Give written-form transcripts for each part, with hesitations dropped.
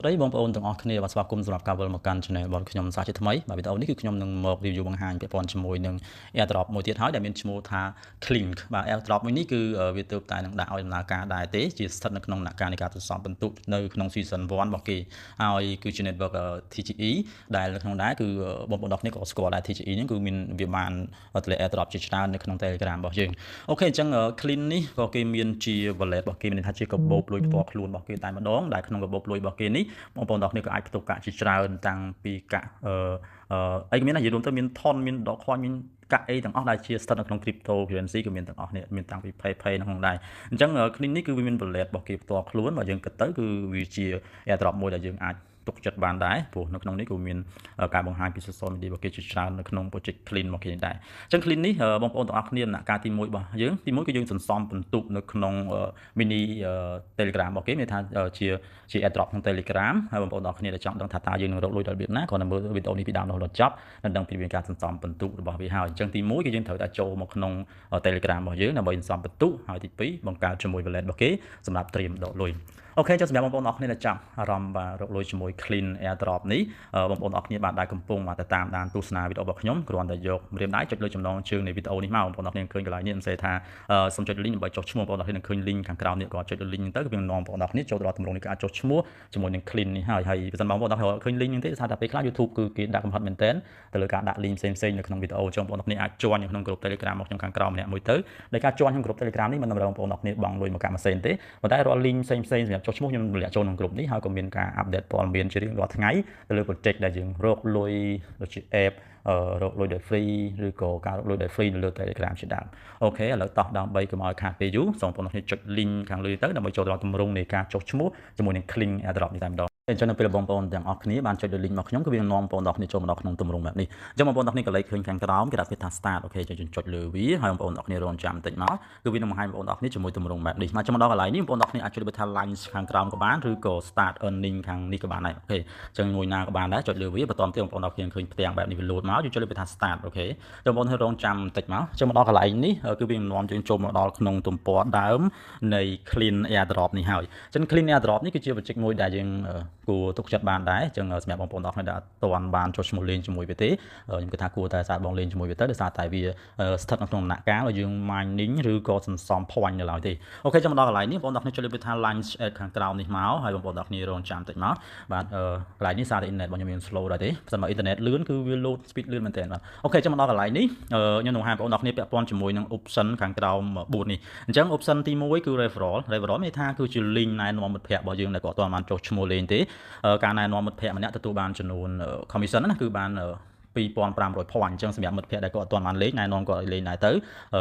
ប្រិយបងប្អូនទាំងអស់គ្នាបាទស្វាគមន៍សម្រាប់ការវិលមកកាន់ Channel របស់ខ្ញុំសាជាថ្មីបាទវីដេអូនេះគឺខ្ញុំនឹងមក review បង្ហាញពាក់ព័ន្ធជាមួយនឹង Airdrop មួយទៀតហើយដែលមានឈ្មោះថា Klink បាទ Airdrop មួយនេះគឺវាទើបតែនឹងដាក់ឲ្យដំណើរការដែរទេជាស្ថិតនៅក្នុងដំណាក់កាលនៃការសន្សំពិន្ទុនៅក្នុង Season 1របស់គេហើយគឺជា network TGE ដែលនៅក្នុងដែរគឺបងប្អូនទាំងគ្នាក៏ស្គាល់ដែរ TGE ហ្នឹងគឺមានវាបានទម្លាក់ Airdrop ជាច្រើននៅក្នុង Telegram របស់យើង។ OK អញ្ចឹង Klink នេះក៏គេមានជា wallet របស់គេមានន័យថាជាកាបូបលុយផ្ទាល់ខ្លួនរបស់គេតែម្ដងដែលក្នុងកាបូបលុយរបស់គេនេះបងប្អូនទាំងគ្នាក៏អាចផ្ទុកកាក់ជាច្រើនតាំងពីកាក់អឺអីក៏មានដែរនិយាយរួមទៅមានថនមានដកខ្វាញ់មានកាក់អីទាំងអស់ដែលជាស្ថិតនៅក្នុង crypto currency ក៏មានទាំងអស់នេះមានតាំងពី PayPay នៅក្នុងដែរអញ្ចឹង Klink នេះគឺវាមាន wallet របស់គេផ្ទាល់ខ្លួនបើយើងគិតទៅគឺវាជា airdrop មួយដែលយើងអាចទុកចិត្តបានដែរព្រោះនៅក្នុងនេះក៏មានការបង្ហាញពី social media របស់គេជាច្រើននៅក្នុង project Klink របស់គេនេះដែរអញ្ចឹង Klink នេះបងប្អូនទាំងអស់គ្នាដំណាក់កាលទី1របស់យើងទី1គឺយើងសន្សំពិន្ទុនៅក្នុង mini Telegram របស់គេមានថាជា airdrop ក្នុង Telegram ហើយបងប្អូនទាំងអស់គ្នាដែលចង់ដឹងថាតើយើងនឹងរកលុយដល់របៀបណាគ្រាន់តែមើលវីដេអូនេះពីដើមដល់ចប់នឹងដឹងពីវិធីការសន្សំពិន្ទុរបស់វាហើយអញ្ចឹងទី1គឺយើងត្រូវតែចូលមកក្នុង Telegram របស់យើងដើម្បីសន្សំពិន្ទុហើយទី2បង្កើតជាមួយ wallet របស់គេសម្រាប់ត្រៀមដកលុយ។ OK ចុះសម្រាប់បងប្អូនអរគ្នាដែលចាប់អារម្មណ៍បាទរកលុយជាមួយ Klink Airdrop នេះបងប្អូនអរគ្នាបាទដែលកំពុងបាទទៅតាមដានទស្សនាវីដេអូរបស់ខ្ញុំគ្រាន់តែយកម្រាមដៃចុចលើចំណងជើងនៃវីដេអូនេះមកបងប្អូនអរគ្នាឃើញកន្លែងនេះខ្ញុំសេថាសូមចុច link ដើម្បីចុះឈ្មោះបងប្អូនអរគ្នានឹងឃើញ link ខាងក្រោមនេះក៏ចុចលើ link ទៅគឺវានាំបងប្អូនអរគ្នាចូលទៅដល់ទម្រង់នៃការចុះឈ្មោះជាមួយនឹង Klink នេះហើយហើយបើសិនបងប្អូនអរគ្នាឃើញ link នេះទេថាតែពេលខ្លះ YouTube គឺគេដាក់កំហិតមែនទែនទៅលើការដាក់ link ផ្សេងៗនៅក្នុងវីដេអូចុងបងប្អូនអរគ្នាអាច join នៅក្នុងក្រុម Telegram របស់ខ្ញុំខាងក្រោមម្នាក់មួយទៅដោយការ join ក្នុងក្រុម Telegram នេះមិនតម្រូវបងប្អូនអរគ្នាបង់លុយមកកម្មសេនទេប៉ុន្តែរាល់ link ផ្សេងៗសម្រាប់ចុះឈ្មោះខ្ញុំទម្លាក់ចូលក្នុងក្រុមនេះហើយក៏មានការ update ព័ត៌មានជារៀងរាល់ថ្ងៃទៅលើ project ដែលយើងរកលុយដូចជា app រកលុយដោយ free ឬក៏ការរកលុយដោយ free នៅលើ Telegram ជាដើម។ OK ឥឡូវតោះដើម្បីកុំឲ្យខាតពេលយូរសូមបងប្អូនចុច link ខាងលើទៅដើម្បីចូលទៅដល់ទម្រង់នៃការចុះឈ្មោះជាមួយនឹង Klink Airdrop នេះតែម្ដងអញ្ចឹងនៅពេលបងប្អូនទាំងអស់គ្នាបានចុចលើ link មកខ្ញុំគឺវានឹងនាំបងប្អូនទាំងអស់គ្នាចូលមកដល់ក្នុងទម្រង់បែបនេះអញ្ចឹងបងប្អូនទាំងអស់គ្នាក៏លេខឃើញខាងក្រោមគេដាក់ពាក្យថា start។ OK ចុចចុចលើវាហើយបងប្អូនទាំងអស់គ្នារងចាំបន្តិចមកគឺវានឹងបង្ហាញបងប្អូនទាំងអស់គ្នាជាមួយទម្រង់បែបនេះមកចាំមកដល់កន្លែងនេះបងប្អូនទាំងអស់គ្នាអាចចុចលើថា launch ខាងក្រោមក៏បានឬក៏ start earning ខាងនេះក៏បានដែរ។ OK អញ្ចឹងមួយណាក៏បានដែរចុចលើវាបន្តទៀតបងប្អូនទាំងអស់គ្នាឃើញផ្ទាំងបែបនេះវាលោតមកយើងចុចលើពាក្យថា start។ OK បងប្អូនរងចាំបន្តិចមកអញ្ចឹងមកដល់កន្លែងនេះគឺវានឹងនាំយើងចូលមកដល់ក្នុងទំព័រដើមនៃ Klink Airdrop នេះហើយអញ្ចឹង Klink Airdrop នេះគឺជា project មួយដែលយើងគួរទុកចិត្តបានដែរអញ្ចឹងសម្រាប់បងប្អូនទាំងអស់គ្នាដែលអត់ទាន់បានចុះឈ្មោះលេងជាមួយវាទេខ្ញុំគិតថាគួរតែសាកបងលេងជាមួយវាទៅដោយសារតែវាស្ថិតនៅក្នុងដំណាក់កាលឲ្យយើង mining ឬក៏សន្សំ point នៅឡើយទេ។ OK ចាំមកដល់កន្លែងនេះបងប្អូនទាំងអស់គ្នាចុចលើពាក្យថា launch ad ខាងក្រោមនេះមកហើយបងប្អូនទាំងអស់គ្នារងចាំតិចមកបាទកន្លែងនេះសារតែ internet របស់ខ្ញុំមាន slow ដែរទេបើសិនមក internet លឿនគឺវា load speed លឿនមែនទែនបាទ OK ចាំមកដល់កន្លែងនេះខ្ញុំនឹងបង្ហាញបងប្អូនទាំងអស់គ្នាពាក់ព័ន្ធជាមួយនឹង option ខាងក្រោម4នេះអញ្ចឹង option ទី1គឺ referral។ referral មានថាគឺជា link ណែនាំមិត្តភ័ក្តិរបស់យើងដែលគាត់អត់បានចុះឈ្មោះលេងទេការណែនាំមិត្តភ័ក្តិម្នាក់ទទួលបានចំនួន commission ណាគឺបាន2500 point។ អញ្ចឹងសម្រាប់មិត្តភ័ក្តិដែលគាត់អត់ទាន់បានលេងណែនាំគាត់ឲ្យលេងដែរទៅ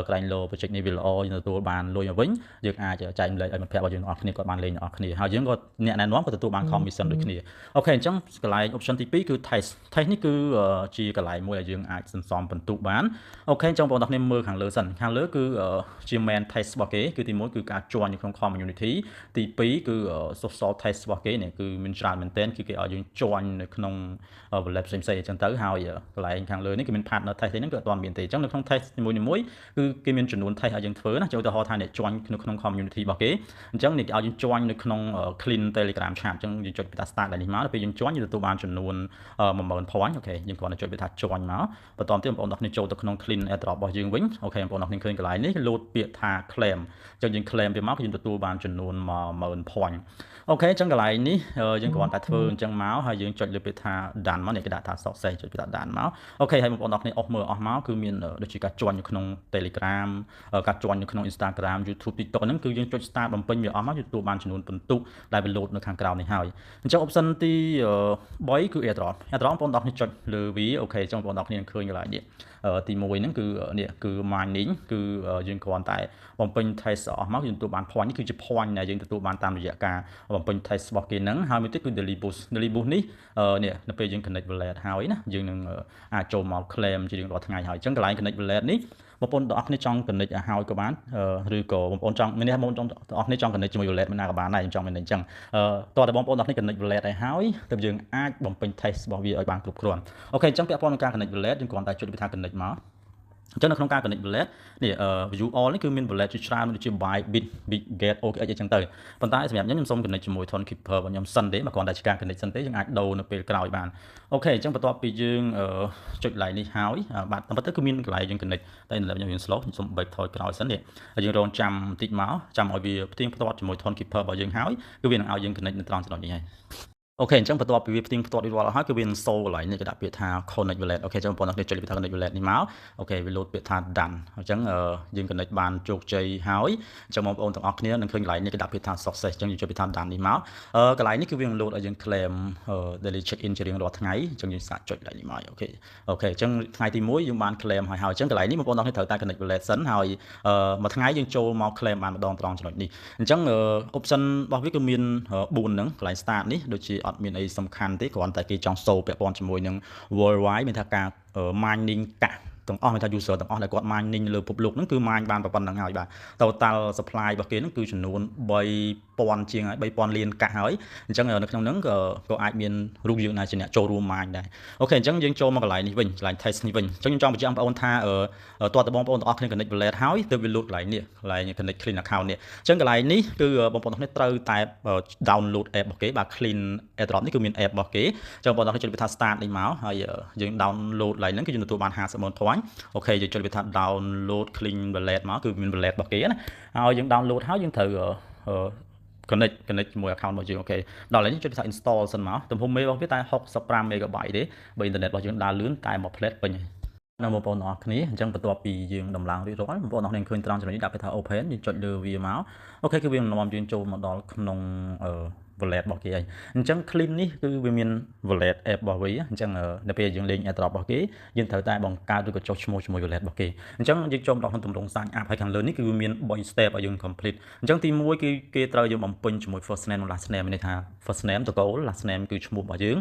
ក្រែងលោ project នេះវាល្អយើងទទួលបានលុយមកវិញយើងអាចចែករំលែកឲ្យមិត្តភ័ក្តិរបស់យើងទាំងអស់គ្នាគាត់បានលេងទាំងអស់គ្នាហើយយើងក៏អ្នកណែនាំក៏ទទួលបាន commission ដូចគ្នា។ OK អញ្ចឹងកន្លែង option ទី2គឺ task។ task នេះគឺជាកន្លែងមួយដែលយើងអាចសន្សំពិន្ទុបាន។ OK អញ្ចឹងបងប្អូនទាំងគ្នាមើលខាងលើសិនខាងលើគឺជា main task របស់គេគឺទី1គឺការ join នៅក្នុង community ទី2គឺ social task របស់គេនេះគឺមានច្រើនមែនទែនគឺគេឲ្យយើង join នៅក្នុង wallet ផ្សេងៗអញ្ចឹងទៅហើយកន្លែងខាងលើនេះគឺមាន partner task ហ្នឹងគឺអត់ទាន់មានទេអញ្ចឹងនៅក្នុង task នីមួយៗគឺគេមានចំនួន task ឲ្យយើងធ្វើណាចូលទៅហៅថាអ្នក join នៅក្នុង community របស់គេអញ្ចឹងនេះគេឲ្យយើង join នៅក្នុង Klink Telegram chat អញ្ចឹងយើងចុចពីថា start នេះមកដល់ពេលយើង join យើងទទួលបានចំនួន10000 point។ OK យើងគ្រាន់តែចុចពីថា join មកបន្តទៀតបងប្អូនទាំងគ្នាចូលទៅក្នុង Klink airdrop របស់យើងវិញ។ OK បងប្អូនទាំងគ្នាឃើញកន្លែងនេះលោតពាក្យថា claim អញ្ចឹងយើង claim វាមកគឺយើងទទួលបានចំនួន10000 point។ OK អញ្ចឹងកន្លែងនេះយើងគ្រាន់តែធ្វើអញ្ចឹងមកហើយយើងចុចលើពាក្យថា done មកនេះគេដាក់ថា success ចុចពាក្យថា done មក។ OK ហើយបងប្អូនទាំងគ្នាអស់មើលអស់មកគឺមានដូចជាការ join នៅក្នុង Telegram ការ join នៅក្នុង Instagram YouTube TikTok ហ្នឹងគឺយើងចុច start បំពេញវាអស់មកយើងទទួលបានចំនួនពិន្ទុដែលវាលោតនៅខាងក្រោមនេះហើយអញ្ចឹង option ទី3គឺ airdrop។ airdrop បងប្អូនទាំងគ្នាចុចលើវា។ OK អញ្ចឹងបងប្អូនទាំងគ្នាឃើញកន្លែងនេះទី1ហ្នឹងគឺនេះគឺ mining គឺយើងគ្រាន់តែបំពេញ task អស់មកយើងទទួលបាន point នេះគឺជា point ដែលយើងទទួលបានតាមរយៈការបំពេញ task របស់គេហ្នឹងហើយមួយទៀតគឺ daily boost។ daily boost នេះនេះនៅពេលយើង connect wallet ហើយណាយើងនឹងអាចចូលមក claim ជារៀងរាល់ថ្ងៃហើយអញ្ចឹងកន្លែង connect wallet នេះបងប្អូនទាំងអស់គ្នាចង់ connect ឲ្យហើយក៏បានឬក៏បងប្អូនចង់មានបងប្អូនទាំងអស់គ្នាចង់ connect ជាមួយ wallet មួយណាក៏បានដែរខ្ញុំចង់មានអញ្ចឹងតោះតែបងប្អូនទាំងអស់គ្នា connect wallet ឲ្យហើយទើបយើងអាចបំពេញ task របស់វាឲ្យបានគ្រប់គ្រាន់។ OK អញ្ចឹងពាក់ព័ន្ធនឹងការ connect wallet យើងគ្រាន់តែចុចវាថា connect មក។ អញ្ចឹងនៅក្នុងការ connect wallet នេះ view all នេះគឺមាន wallet ជាច្រើនដូចជា Bybit, Bitget, OKX អញ្ចឹងទៅប៉ុន្តែសម្រាប់ខ្ញុំខ្ញុំសូម connect ជាមួយ Tonkeeper របស់ខ្ញុំសិនទេមកគ្រាន់តែជាការ connect សិនទេយើងអាចដូរនៅពេលក្រោយបាន។ OK អញ្ចឹងបន្ទាប់ពីយើងចុចកន្លែងនេះហើយបាទតាមពិតទៅគឺមានកន្លែងយើង connect តែឥឡូវខ្ញុំយើង slow ខ្ញុំសូម back ថយក្រោយសិននេះហើយយើងរងចាំបន្តិចមកចាំឲ្យវាផ្ទៀងផ្ទាត់ជាមួយ Tonkeeper របស់យើងហើយគឺវានឹងឲ្យយើង connect នៅត្រង់ចំណុចនេះហើយ។ OK អញ្ចឹងបន្ទាប់ពីវាផ្ទៀងផ្ទាត់រួចរាល់ហើយគឺវានឹង show កន្លែងនេះគេដាក់ពាក្យថា connect wallet។ OK អញ្ចឹងបងប្អូនចុចពាក្យថា connect wallet នេះមក OK វាលោតពាក្យថា done។ អញ្ចឹងយើង connect បានជោគជ័យហើយអញ្ចឹងបងប្អូនទាំងអស់គ្នានឹងឃើញកន្លែងនេះគេដាក់ពាក្យថា success។ អញ្ចឹងយើងចុចពាក្យថា done នេះមកកន្លែងនេះគឺវានឹងលោតឲ្យយើង claim daily check in ជារៀងរាល់ថ្ងៃអញ្ចឹងយើងសាកចុចកន្លែងនេះមក។ OK អញ្ចឹងថ្ងៃទី1យើងបាន claim ហើយហើយអញ្ចឹងកន្លែងនេះបងប្អូនទាំងអស់គ្នាត្រូវតែ connect wallet សិនហើយមួយថ្ងៃយើងចូលមក claim បានម្ដងត្រង់ចំណុចនេះអញ្ចឹង option របស់វាគឺមាន4ហ្នឹងកន្លែង start នេះដូចជាអត់មានអីសំខាន់ទេគ្រាន់តែគេចង់ show ពាក់ព័ន្ធជាមួយនឹង worldwide មានថាការ mining កាក់ទាំងអស់មានថា user ទាំងអស់ដែលគាត់ mining លើពិភពលោកហ្នឹងគឺ mine បានប៉ុណ្្នឹងហើយបាទ total supply របស់គេហ្នឹងគឺចំនួន3000ជាងហើយ3000លានកាក់ហើយអញ្ចឹងនៅក្នុងហ្នឹងក៏ក៏អាចមានរូបយើងដែរជាអ្នកចូលរួម mine ដែរ។ OK អញ្ចឹងយើងចូលមកកន្លែងនេះវិញកន្លែង test នេះវិញអញ្ចឹងខ្ញុំចង់បញ្ជាក់បងប្អូនថាតើតើបងប្អូនទាំងអស់គ្នា connect wallet ហើយទើបវាលោតកន្លែងនេះកន្លែង connect Klink account នេះអញ្ចឹងកន្លែងនេះគឺបងប្អូនទាំងអស់គ្នាត្រូវតែ download app របស់គេបាទ Klink airdrop នេះគឺមាន app របស់គេអញ្ចឹងបងប្អូនទាំងអស់គ្នាចុចវាថា start នេះមកហើយយើង download កន្លែងហ្នឹងគឺយើងទទួលបាន50ម៉ឺន point។ OK យើងចុចវាថា download Klink wallet មកគឺមាន wallet របស់គេណាហើយយើង download ហើយយើងត្រូវ connect ជាមួយ account របស់យើង។ OK ដល់ឥឡូវនេះចុចថា install សិនមកទំហំមេរបស់វាតែ65 MB ទេបើអ៊ីនធឺណិតរបស់យើងដើរលឿនតែមួយភ្លែតពេញហើយនៅបងប្អូនទាំងអស់គ្នាអញ្ចឹងបន្ទាប់ពីយើងដំឡើងរួចរាល់បងប្អូនទាំងអស់គ្នាឃើញត្រង់ចំណុចនេះដាក់ពាក្យថា open យើងចុចលើវាមក OK គឺវានឹងនាំយើងចូលមកដល់ក្នុង wallet របស់គេហើយអញ្ចឹង Klink នេះគឺវាមាន wallet app របស់វាអញ្ចឹងនៅពេលយើងលេង airdrop របស់គេយើងត្រូវតែបង្កើតឬក៏ចុះឈ្មោះជាមួយ wallet របស់គេអញ្ចឹងយើងចូលមកដល់ក្នុងទម្រង់ sign up ហើយខាងលើនេះគឺវាមាន3 step ឲ្យយើង complete។ អញ្ចឹងទី1គឺគេត្រូវយើងបំពេញជាមួយ first name និង last name មានន័យថា first name តកូល last name គឺឈ្មោះរបស់យើង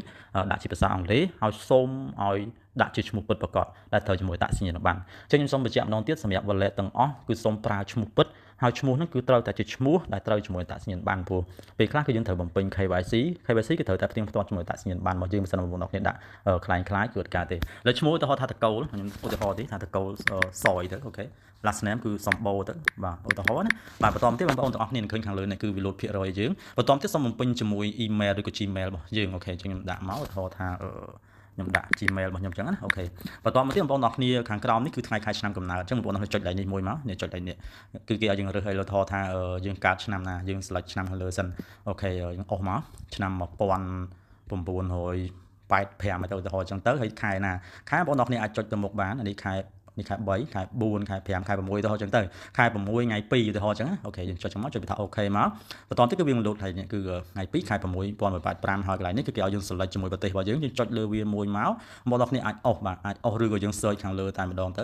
ដាក់ជាភាសាអង់គ្លេសហើយសូមឲ្យដាក់ជាឈ្មោះពិតប្រាកដដែលត្រូវជាមួយអត្តសញ្ញាណប័ណ្ណអញ្ចឹងខ្ញុំសូមបញ្ជាក់ម្ដងទៀតសម្រាប់ wallet ទាំងអស់គឺសូមប្រើឈ្មោះពិតហើយឈ្មោះហ្នឹងគឺត្រូវតែជាឈ្មោះដែលត្រូវជាមួយអត្តសញ្ញាណប័ណ្ណព្រោះពេលខ្លះគឺយើងត្រូវបំពេញ KYC KYC គឺត្រូវតែផ្ទៀងផ្ទាត់ជាមួយអត្តសញ្ញាណប័ណ្ណរបស់យើងបើសិនបងប្អូនគ្នាដាក់ក្លែងក្លាយគឺអត់កើតទេលើឈ្មោះឧទាហរណ៍ថាតកូលខ្ញុំឧទាហរណ៍ទេថាតកូលសយទៅ OK last name គឺសម្បូរទៅបាទឧទាហរណ៍ណាបាទបន្តទៀតបងប្អូនទាំងអស់គ្នានឹងឃើញខាងលើនេះគឺវាលោតភាគរយយើងបន្តទៀតសូមបំពេញជាមួយ email ឬក៏ Gmail របស់យើង។ OK អញ្ចឹងខ្ញុំដាក់មកឧទាហរណ៍ថាខ្ញុំដាក់ Gmail របស់ខ្ញុំអញ្ចឹងណា OK បន្តមកទៀតបងប្អូនទាំងគ្នាខាងក្រោមនេះគឺថ្ងៃខែឆ្នាំកំណើតអញ្ចឹងបងប្អូនទាំងគ្នាចុចកន្លែងនេះមួយមកនេះចុចកន្លែងនេះគឺគេឲ្យយើងរើសឲ្យលើថថាយើងកើតឆ្នាំណាយើង select ឆ្នាំខាងលើសិន។ OK យើងអស់មកឆ្នាំ1985ទៅឧទាហរណ៍អញ្ចឹងទៅហើយខែណាខែបងប្អូនទាំងគ្នាអាចចុចទៅមុខបាននេះខែនេះខែ3ខែ4ខែ5ខែ6ឧទាហរណ៍ចឹងទៅខែ6ថ្ងៃ2ឧទាហរណ៍ចឹងណា OK យើងចុចចឹងមកចុចវាថា OK មកបន្តទៀតគឺវានឹងលោតហើយនេះគឺថ្ងៃ2ខែ6 1985ហើយកន្លែងនេះគឺគេឲ្យយើង select ជាមួយប្រទេសរបស់យើងយើងចុចលើវាមួយមកបងប្អូនគ្នាអាចអស់បាទអាចអស់ឬក៏យើង search ខាងលើតែម្ដងទៅ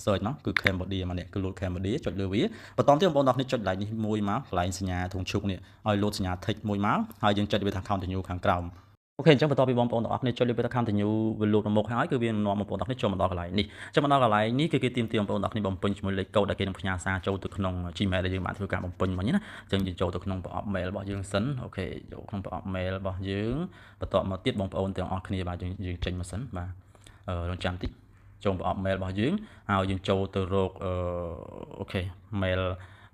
search មកគឺ Cambodia មកនេះគឺលោត Cambodia ចុចលើវាបន្តទៀតបងប្អូនគ្នាចុចកន្លែងនេះមួយមកកន្លែងសញ្ញាធុងឈូកនេះឲ្យលោតសញ្ញា tick មួយមកហើយយើងចុចវាថា continue ខាងក្រោម។ OK អញ្ចឹងបន្ទាប់ពីបងប្អូនទាំងអស់គ្នាចុចលើពាក្យថា continue វាលោតមកមុខហើយគឺវានឹងនាំបងប្អូនទាំងអស់គ្នាចូលមកដល់កន្លែងនេះអញ្ចឹងមកដល់កន្លែងនេះគឺគេទាមទារបងប្អូនទាំងអស់គ្នាបំពេញជាមួយលេខកូដដែលគេនឹងផ្ញើសារចូលទៅក្នុង Gmail ដែលយើងបានធ្វើការបំពេញមិញណាអញ្ចឹងយើងចូលទៅក្នុងប្រអប់ mail របស់យើងសិន។ OK ចូលក្នុងប្រអប់ mail របស់យើងបន្ទាប់មកទៀតបងប្អូនទាំងអស់គ្នាបាទយើងយើងចេញមកសិនបាទអឺរងចាំតិចចូលប្រអប់ mail របស់យើងហើយយើងចូលទៅរកអឺ OK mail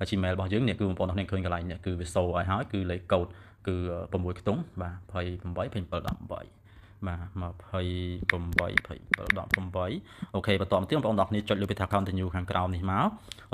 Gmail របស់យើងនេះគឺបងប្អូនទាំងគ្នាឃើញកន្លែងនេះគឺវាសូឲ្យហើយគឺលេខកូដគឺ6ខ្ទង់បាទ28 27 18បាទ28 27 18 OK បន្តមកទៀតបងប្អូនទាំងគ្នាចុចលើពាក្យថា continue ខាងក្រោមនេះមក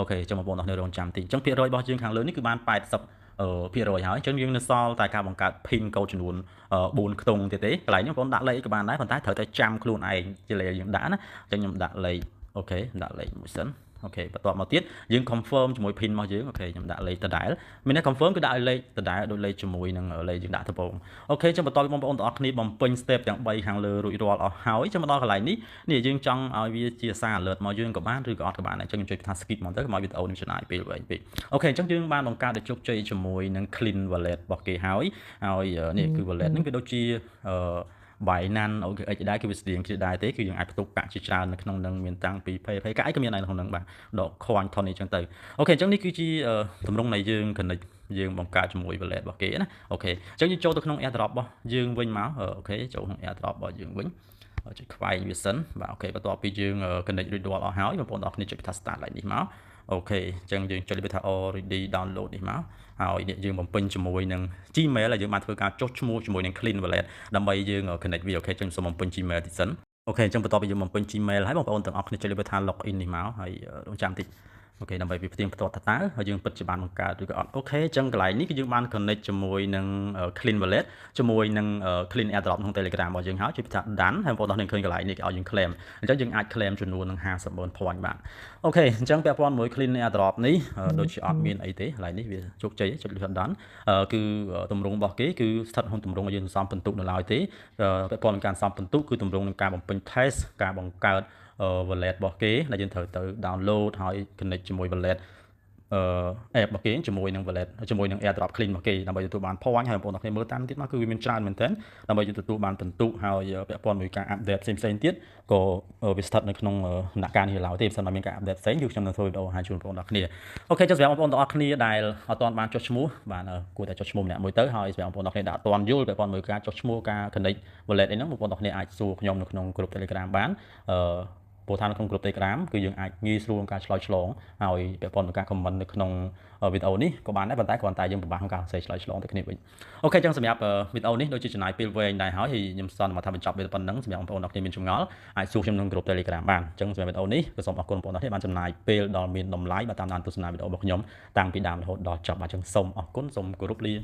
OK អញ្ចឹងបងប្អូនទាំងគ្នារងចាំតិចអញ្ចឹងភាគរយរបស់យើងខាងលើនេះគឺបាន80ភាគរយហើយអញ្ចឹងយើងនៅសល់តែការបង្កើត pin code ចំនួន4ខ្ទង់ទៀតទេកន្លែងនេះបងប្អូនដាក់លេខក៏បានដែរប៉ុន្តែត្រូវតែចាំខ្លួនឯងជាលេខយើងដាក់ណាអញ្ចឹងខ្ញុំដាក់លេខ OK ដាក់លេខមួយសិន។ OK បន្ទាប់មកទៀតយើង confirm ជាមួយ pin របស់យើង។ OK ខ្ញុំដាក់លេខដដែលមានន័យ confirm គឺដាក់ឲ្យលេខដដែលដូចលេខជាមួយនឹងលេខយើងដាក់ដំបូង។ OK ចឹងបន្ទាប់ពីបងប្អូនទាំងអស់គ្នាបំពេញ step ទាំង3ខាងលើរួចរាល់អស់ហើយចឹងមកដល់កន្លែងនេះនេះយើងចង់ឲ្យវាជាសារ alert មកយើងក៏បានឬក៏អត់ក៏បានដែរចឹងខ្ញុំចុចថា skip មកទៅកុំឲ្យវីដេអូនេះចំណាយពេលវែងពេក។ OK អញ្ចឹងយើងបានបង្កើតដោយជោគជ័យជាមួយនឹង Klink wallet របស់គេហើយហើយនេះគឺ wallet ហ្នឹងគឺដូចជាអឺ Binance OKX ដែរគឺវាស្តៀងគ្នាដែរទេគឺយើងអាចផ្ទុកកាក់ជាច្រើននៅក្នុងនឹងមានតាំងពី PayPay កាក់អីក៏មានដែរក្នុងនឹងបាទដក coin ថននេះអញ្ចឹងទៅ OK អញ្ចឹងនេះគឺជាទម្រង់នៃយើង connect យើងបង្កើតជាមួយ wallet របស់គេណា OK អញ្ចឹងយើងចូលទៅក្នុង airdrop របស់យើងវិញមក OK ចូលក្នុង airdrop របស់យើងវិញ។ ចុចខ្វែងវាសិនបាទ។ អូខេ បន្ទាប់ពីយើង connect រួចរាល់អស់ហើយ បងប្អូនទាំងអស់គ្នាចុចថា start ឡើងនេះមក។ អូខេ អញ្ចឹងយើងចុចលើថា already download នេះមក ហើយនេះយើងបំពេញជាមួយនឹង Gmail ហើយយើងបានធ្វើការចុះឈ្មោះជាមួយនឹង Clean Wallet ដើម្បីយើង connect វា។ អូខេ ចឹងសូមបំពេញ Gmail តិចសិន។ អូខេ អញ្ចឹងបន្ទាប់ពីយើងបំពេញ Gmail ហើយ បងប្អូនទាំងអស់គ្នាចុចលើថា login នេះមក ហើយរងចាំតិច។ អូខេ ដើម្បីវាផ្ទៀងផ្ទាត់ថាតើហើយយើងពិតជាបានបង្កើតឬក៏អត់។ អូខេ អញ្ចឹងកន្លែងនេះគឺយើងបាន connect ជាមួយនឹង Clean Wallet ជាមួយនឹង Clean Airdrop ក្នុង Telegram របស់យើងហើយ ជួយថា done ហើយបងប្អូនទាំងឃើញកន្លែងនេះគេឲ្យយើង claim អញ្ចឹងយើងអាច claim ចំនួននឹង50,000 point បាទ។ អូខេ អញ្ចឹងពាក់ព័ន្ធមួយ Clean Airdrop នេះដូចជាអត់មានអីទេ កន្លែងនេះវាជោគជ័យ ចុចលឿន done។ គឺទម្រង់របស់គេគឺស្ថិតក្នុងទម្រង់ឲ្យយើងសន្សំពិន្ទុនៅឡើយទេ។ ពាក់ព័ន្ធនឹងការសន្សំពិន្ទុ គឺទម្រង់នឹងការបំពេញ test ការបង្កើត wallet របស់គេ ដែលយើងត្រូវទៅ download ហើយ connect ជាមួយ wallet អឺ app របស់គេ ជាមួយនឹង wallet ជាមួយនឹង airdrop clean របស់គេ ដើម្បីទទួលបាន point។ ហើយបងប្អូនទាំងគ្នាមើលតាមទៀតមក គឺវាមានច្រើនមែនទែនដើម្បីយើងទទួលបានពិន្ទុ ហើយពាក់ព័ន្ធមួយការ update ផ្សេងផ្សេងទៀត ក៏វាស្ថិតនៅក្នុងដំណាក់កាលនេះឡើយទេ។ បើសិនបើមានការ update ផ្សេង គឺខ្ញុំនឹងធ្វើវីដេអូឲ្យជូនបងប្អូនទាំងគ្នា។ អូខេ ចុះសម្រាប់បងប្អូនទាំងអស់គ្នាដែលអត់ទាន់បានចុះឈ្មោះ បាទ គួរតែចុះឈ្មោះម្នាក់មួយទៅ។ ហើយសម្រាប់បងប្អូនទាំងគ្នាដែលអត់ទាន់យល់ពាក់ព័ន្ធមួយការចុះឈ្មោះ ការ connect wallet អីហ្នឹង បងប្អូនទាំងគ្នាអាចសួរខ្ញុំនៅក្នុងក្រុម Telegram បាន អឺព្រោះថានៅក្នុងក្រុម Telegram គឺយើងអាចងាយស្រួលក្នុងការឆ្លើយឆ្លង ហើយពាក់ព័ន្ធនឹងការ comment នៅក្នុងវីដេអូនេះក៏បានដែរ ប៉ុន្តែគ្រាន់តែយើងពិបាកក្នុងការសរសេរឆ្លើយឆ្លងទៅគ្នាវិញ។ អូខេ អញ្ចឹងសម្រាប់វីដេអូនេះដូចជាចំណាយពេលវែងដែរហើយ ហើយខ្ញុំសន្មតថាបញ្ចប់វាប៉ុណ្ណឹង។ សម្រាប់បងប្អូនអរគ្នាមានចម្ងល់ អាចសួរខ្ញុំក្នុងក្រុម Telegram បាន។ អញ្ចឹងសម្រាប់វីដេអូនេះក៏សូមអរគុណបងប្អូនអរគ្នាបានចំណាយពេលដ៏មានតម្លៃ បាទ តាមដានទស្សនាវីដេអូរបស់ខ្ញុំតាំងពីដើមរហូតដល់ចប់។ បាទ អញ្ចឹងសូមអរគុណ សូមគោរពលា។